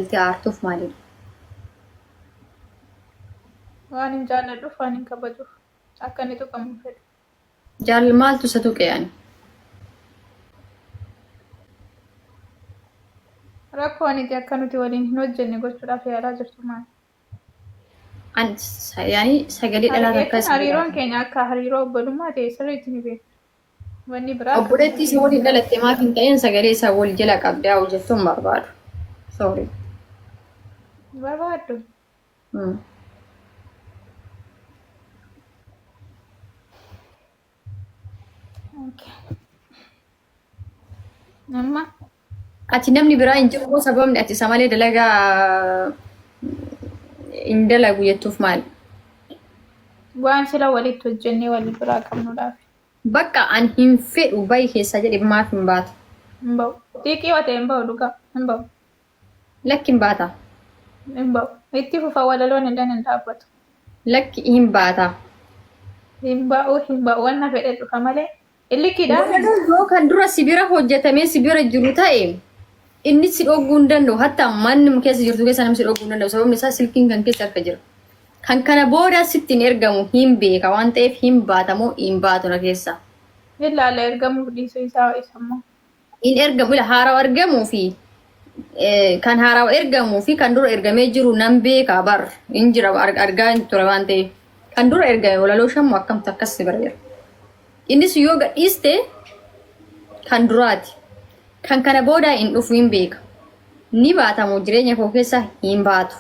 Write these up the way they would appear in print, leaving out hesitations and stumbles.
Wanti aartuuf maalidha? Waan hin jaalladhuuf waan hin kabajuuf akka inni tuqamu hin fedhu. Jaal maaltu isa tuqe ani? Rakkoo aniti akka nuti waliin hin hojjenne gochuudhaaf yaalaa jirtu maali? An yaani sagalee dhalaa takka Jechuun isa hariiroon keenya akka hariiroo obbolummaa ta'e sirriitti ni beekna. Wanni biraa akka Obboleettii isa waliin dhalatte maaf hin ta'in sagalee isaa wal jala qabdee haa hojjettu hin barbaadu. Sorry. Barbaaddu. Okay. Amma Ati namni biraa hin jiru moo sababni ati isa malee dalagaa hin dalagu jettuuf maali? Waan sila walitti hojjennee walii biraa qabnuudhaaf. Bakka an hin fedhu bahi keessaa jedhe maaf hin baatu? Hin ba'u. Xiiqii yoo ta'e hin ba'u dhugaa. Hin ba'u. Lakki hin baata. Hin ba'u. Itti fufa walaloon illee hin dhaabbatu. Lakki hin baata. Hin ba'u hin ba'u wanna fedhe dhufa malee. Illikiidha. Walaloon yoo kan dura si bira hojjetamee si bira jiru ta'e inni si dhogguu hin danda'u. Hatta manni keessa jirtu keessa namni si dhogguu hin danda'u. Sababni isaa silkiin kan keessa harka jira. Kan kana booda sitti hin ergamu hin beeka waan ta'eef hin baata moo hin baatu na keessa. Hin laala ergamuuf dhiisuu isaa isammoo. Hin ergamu ila haarawa ergamuu fi kan haarawa ergamuu fi kan dura ergamee jiru nan beeka bar hin jira argaa hin ture waan ta'eef. Kan dura ergame walaloo shammu akkamtu akkas si bira jira. Innis yoo gadhiiste kan duraati. Kan kana boodaa hin dhufu hin beeka. Ni baata moo jireenya koo keessa hin baatu?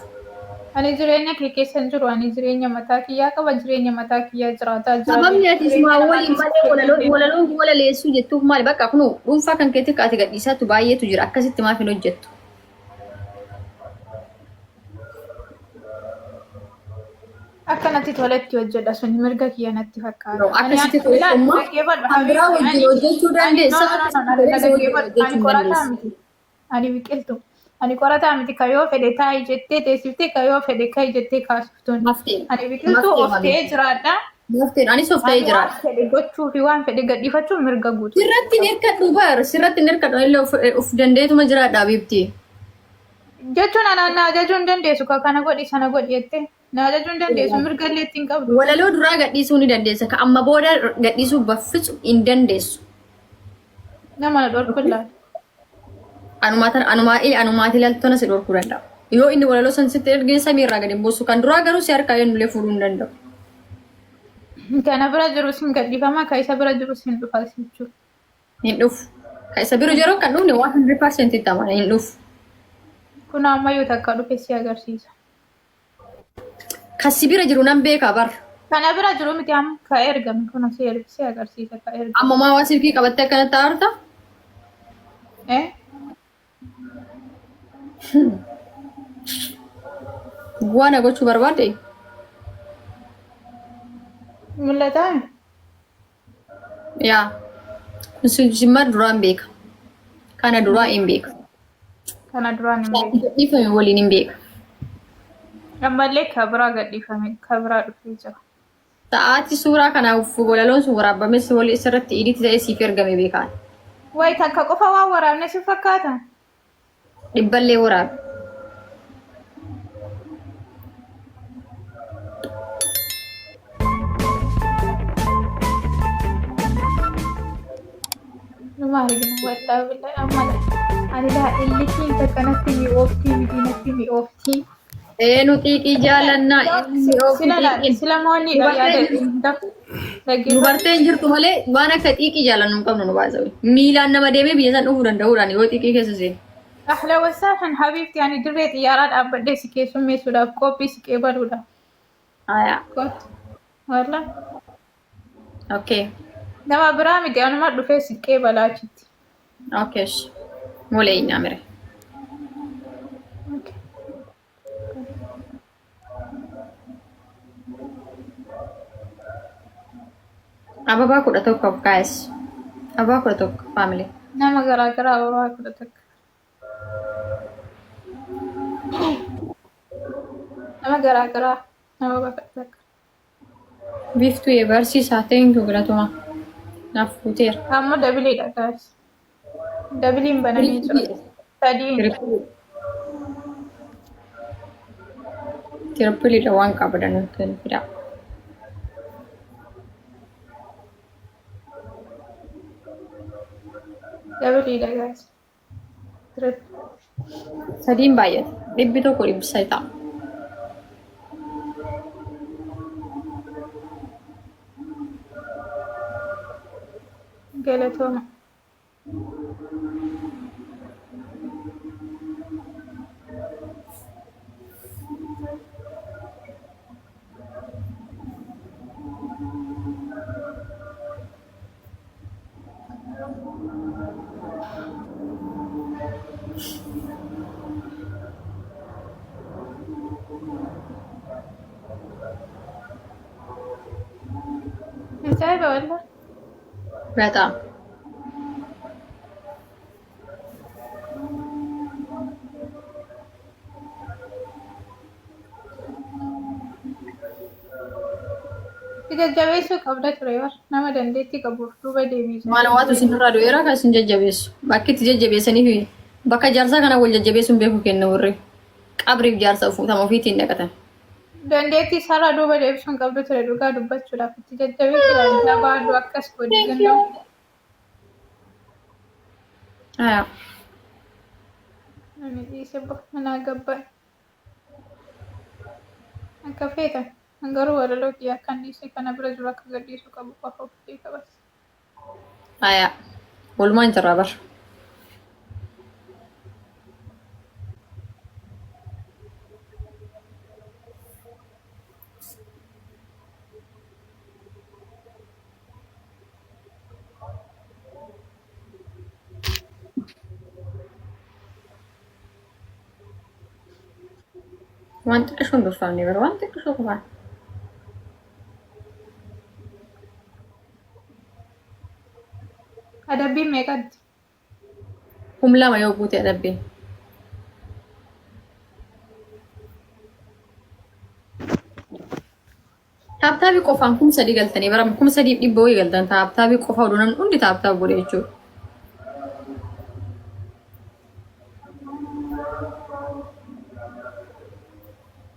Ani jireenya kee keessa hin jiru. Ani jireenya mataa kiyyaa qaba. Jireenya mataa kiyyaa jiraataa jira. Sababni ati Jireenya isumaa namaa waliin keessa malee seenuu walaloo hin walaloo hin walaleessuu jettuuf maali? Bakka kunoo dhuunfaa kan keetti akka ati gadhiisaattu baay'eetu jira. Akkasitti maaf hin hojjettu? Akka natti toletti hojjedha suni mirga kiyya natti fakkaata. No, akka Ani sitti toletti ilaali immoo dhaggeeffadhu kan biraa habiibti wajjin ani hojjechuu ani no dandeessa. no Akka no sitti no tolee isa wajjin dhaggeeffadhu hojjechuu ani hin qorataa dandeessu. miti ani biqiltu ani qorataa miti ka yoo fedhe taa'i jettee teessiftee ka yoo fedhe ka'i jettee kaasiftuun Mafteen. ani biqiltuu Mafteen of ta'ee habiibti. jiraadha Mafteen anis of ta'ee ani waan jiraadha. fedhe gochuu fi waan fedhe gadhiifachuu mirga guutuu Sirratti hin hirkadhu bar sirratti hin hirkadhu illee of dandeetuma jiraadha habiibti. Jechuun anaan na ajajuu hin dandeessu ka kana godhi sana godhi jettee na ajajuu hin dandeessu mirga illee ittiin qabdu. Walaloo duraa gadhiisuu ni dandeessa. Ka amma booda gadhiisuu baffisu hin dandeessu. Nama na dhorku laata. Anumaa tan anumaa ee anumaati ilaaltona si dhorkuu danda'a. Yoo inni walaloo san sitti ergee samii irraa gadi hin buusu. Kan duraa garuu si harkaa eenyullee fuudhuu hin danda'u. Kana bira jirus hin gadhiifama ka isa bira jirus hin dhufa jechuudha. Hin dhufu. Ka isa bira jiru kan dhufne 100% itti amana hin dhufu. Kun ammayyuu takka dhufe si agarsiisa. Ka si bira jiru nan beeka bar. Kana bira jiru miti amma ka ergame kun si erg si agarsiisa ka ergame. Amma maa waa silkii qabattee akkanatti aarta? Eh? Waan na gochuu barbaadde? Mul'ataa? Yaa. Kun simmar duraan beeka. Kana duraa hin beeka. Kana duraan hin beeku. Gadhiifame waliin hin beeka. Ammallee ka biraa gadhiifame ka biraa dhufee jira. Sa'aatii suuraa kanaaf walaloon sun waraabamee si walii isarratti iditti ta'ee siif ergame beekaan. Wayi takka qofa waan waraabne si fakkaata? Dhibballee waraabe. Numa argina wallaahi billahi amma ani laa illikiin takka natti mi'ooftii miti natti mi'ooftii. Eenu xiiqii jaalannaa eenyu mi'oofti Sila laal xiiqiin. sila moonni dha yaada Nu bartee hin jirtu malee waan akka xiiqii jaalannu hin qabnu nu baasawee. Miilaan nama deemee biyya san dhufuu danda'uudhaan yoo xiiqii keessa seenu. Ahla wasaahan habiibti ani dirree xiyyaaraa dhaabbadhee si keessummeessuudhaaf qophii si qeebaluudha. Aya. Kottu. Wallah. Okay. Nama biraa miti anuma dhufee si qeebalaa achitti. Okay. Mulee nyaamire. Okay. Ababaa 11 guys. Ababaa 11 family. Nama garaa garaa ababaa 11. Nama garaa garaa ababaa 11. Biiftuu barsiisaa thank you galatoomaa. Naaf guuteera. Ammoo dabiliidha guys. Dabiliin banamee jira. Sadiin. Tirpiliidha waan qabdan kennu fidaa. Dabaliidha guys. Triple. Sadiin baay'ata. 100 300 ta'a. Galatooma. Ajaa'iba wallah. በጣም Si jajjabeessuu qabda ture bar nama dandeettii qabuuf duuba deebiisu. Maal waatu isinirraa du'eera kan isin jajjabeessu. Bakki itti jajjabeessanii fi bakka jaarsaa kana wal jajjabeessuun beeku kenna warri qabriif jaarsa tama ofiitiin dhaqatan. Dandeettii isaarraa duuba deebisuun qabdu ture dhugaa dubbachuudhaaf itti jajjabeessuudhaaf jabaadhu akkas godhi danda'u. Aya. Ani dhiise manaa gabbaa. Akka feetan. Garuu walaloo kiyya akkan dhiise kana bira jiru akka gadhiisuu qabu qofa of beeka bas. Aya. Walumaan jirraa bar. Waan xiqqishoo hin durfaamne bara waan xiqqishoo qofaan. Adabbiin meeqatti? 2000 yoo guute adabbiin. Taaptaabii qofaan 3000 galtanii bara 3,100 wayii galtan taaptaabii qofa oduu namni hundi taaptaab godhe jechuudha.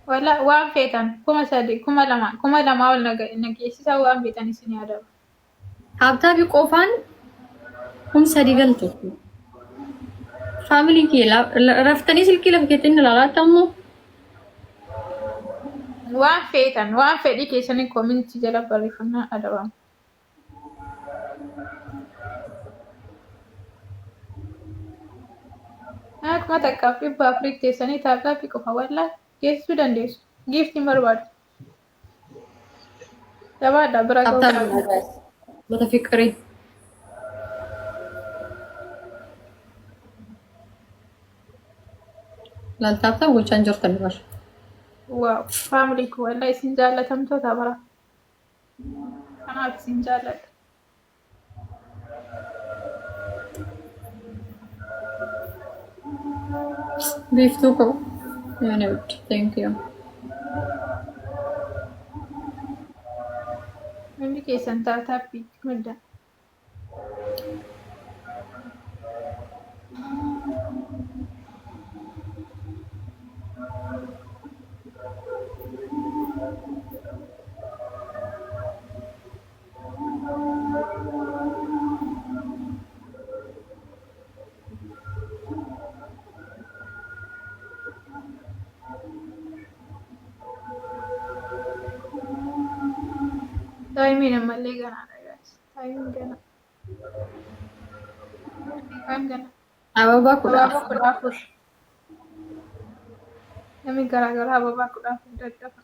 Wala waan feetan 3000 2000 2000 ol na geessisaa waan feetan isin yaadaba. Taaptaabii qofaan 3000 galtu. Faamilii kee raftanii silkii lafa keetti ilaalaa ammoo. Waan feetan waan fedhii keessanii koomintii jala barreeffannaa adabama. 1400 teessanii taaptaappii qofa wallaa geessisuu dandeessu. Giiftiin barbaadu. Jabaadha bira ga'uu Taaptaabii qabdu. guys. Mata fiqirii. Laal taaptaab gochaa hin jirtan bar. Waaw faamilii koo wallaa isin jaallatamtoota bara. Kanaaf isin jaalladha. Biiftuu koo. Yaani wuddi. Thank you. Hundi keessan taaptaappii madda. Taayimiin ammallee ganaadha guys. Taayimiin gana. Daqiiqaan gana. Ababaa kudha Abaaboo afur. 14. Namni garaagaraa ababaa 14 daddafa.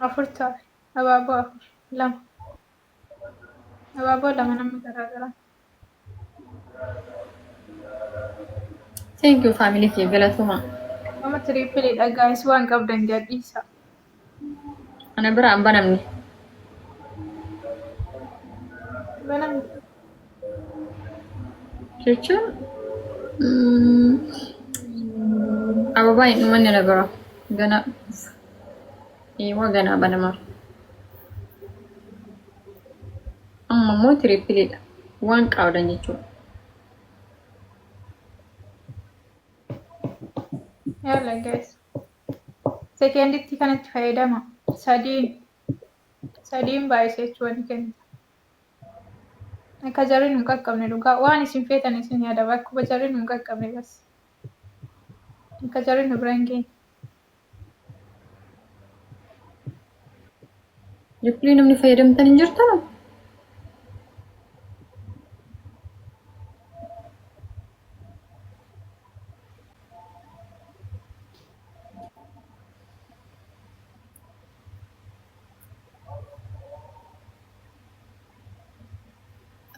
Afur taate. Abaaboo afur. Lama. Abaaboo lama namni garaagaraa. Thank you family kee galatoomaa. Nama tiriipiliidha guys waan qabdan gadhiisa. Ana bira hin banamne. Banamne. Jechuun ababaa hin dhumanne na bira. Gana eewwa ganaa banamaa. Amma immoo tiriipiliidha. Waan qabdan jechuudha. Yalla guys. Sekenditti kanatti fayyadama. Sadiin. Sadiin baay'isee jechuun kenna. Akka jarri nu hin qaqqabne dhugaa waan isin feetan isin yaadaba akkuma jarri nu hin qaqqabne bas. Akka jarri nu bira hin geenye. Riplii namni fayyadamtan hin jirtanu?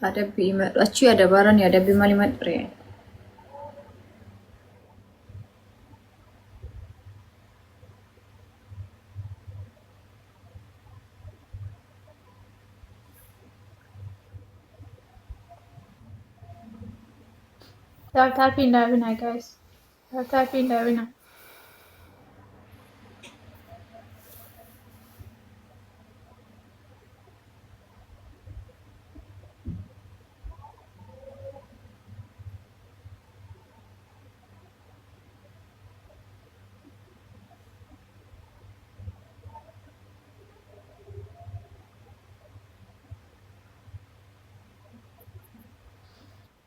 Adabbii himadhu. Achii adabaarani adabbii maal himadhu ree? Tap tap hin dhaabinaa guys. Tap tap hin dhaabinaa.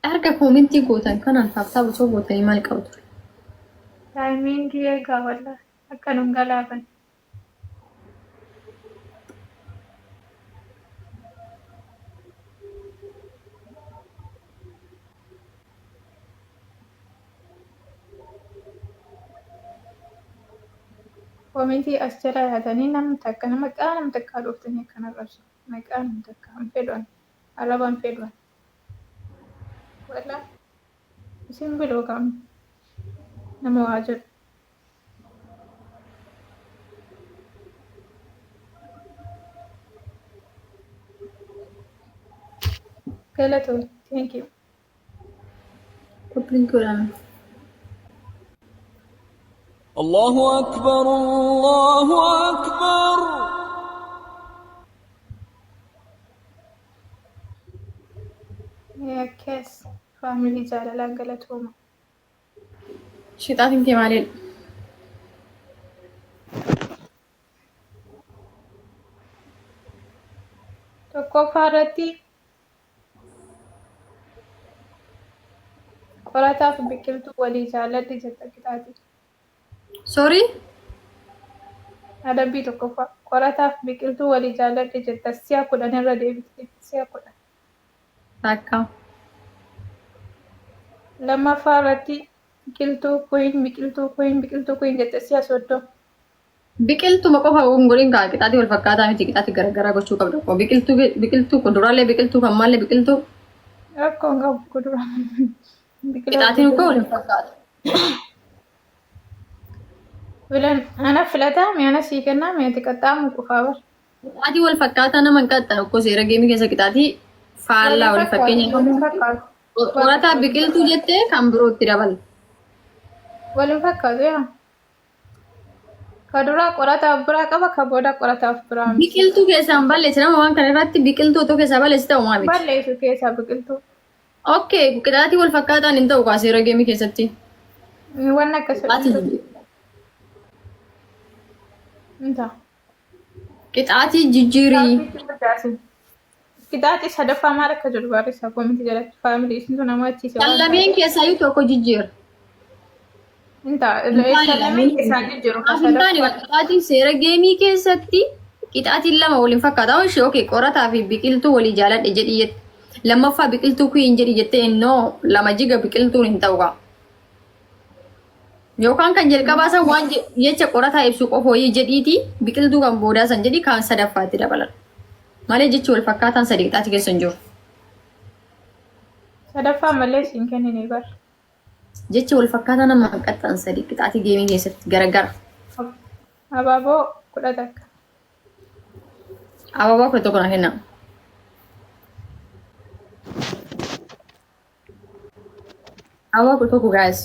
Erga koomentii gootan kanaan tap tap osoo gootanii maal qabu ture? Timingii eegaa wallah akka nun galaafan. Koomentii as jala yaatanii namni takka maqaa nama takkaa dhooftanii akkana arrabsu. Maqaa nama takkaa hin fedhu ani. Arraba hin fedhu ani. Wallah isin biloo qaamni nama waa jedhu. Galatoon thank you. Copy link godhame. الله أكبر الله أكبر. Akkas family jaalalaa galatooma. Shixaatiin kee maalidha? Tokkoffaa irratti qorataaf biqiltuu walii jaalladhi jetta qixaati. Sorry? Adabbii tokkoffaa qorataaf biqiltuu walii jaalladhi jetta si'a 10 irra deebite si'a 10. Takka. Lammaffaa irratti biqiltuu queen biqiltuu queen biqiltuu queen jette si'a 30. Biqiltuma qofa hin godhin kaa qixaatii wal fakkaataa miti qixaatii garaagaraa gochuu qabda. Koo biqiltuu biqiltuu kuduraalee biqiltuu kan maallee biqiltuu Rakkoo hin qabu kuduraa. Biqilaa qixaatiin koo wal hin fakkaatu. Filan ana filataa mi ana sii kennaa mi ati qaxxaamu qofaa bar. Qixaatii wal fakkaataa nama hin qaxxan okkoo seera geemii keessa qixaatii faallaa Wal wal fakkeenya fakkaatu wal hin fakkaatu. qorataa biqiltuu jettee kan birootti dabala. Wal hin fakkaatu yaa. Ka duraa qorataaf biraa qaba ka booda qorataaf biraa miti. Biqiltuu keessaa hin balleessi nama waan kana irratti biqiltuu otoo keessaa balleessi ta'u maa miti. Balleessu keessaa biqiltuu. Okay, qixaatii wal fakkaataan hin ta'u kaa seera geemii keessatti. Wanni akkas Qixaatii hin ta'a. qixaatii jijjiirii. Qixaatii sadaffaa maal akka jedhu barreessaa koomentii jalatti family isintu nama achiise Kan waan lameen ta'eef. keessaayyuu tokko jijjiira. Hin ta'a. Hin taane Isa lameen keessaa jijjiiru ka Naaf hin taane sadaffaa. qixaatiin seera geemii keessatti qixaatiin lama waliin fakkaata. Ishee okay qorataa fi biqiltuu walii jaaladhe jedhi jette. Lammaffaa biqiltuu queen jedhi jettee innoo lama jiga biqiltuun hin ta'u kaa. Yookaan kan jalqabaa san waan jecha qorataa ibsu qofa wayii jedhiiti biqiltuu kan boodaa san jedhi kan sadaffaatti dabalan. Malee jechi wal fakkaataan sadi qixaati keessa hin jiru. Sadaffaa malee siin kennine bar. Jechi wal fakkaataa nama hin qaxxan sadi qixaatii geemii keessatti garagara. Abaaboo 11. Abaaboo 11 na kenna. Abaaboo 11 guys.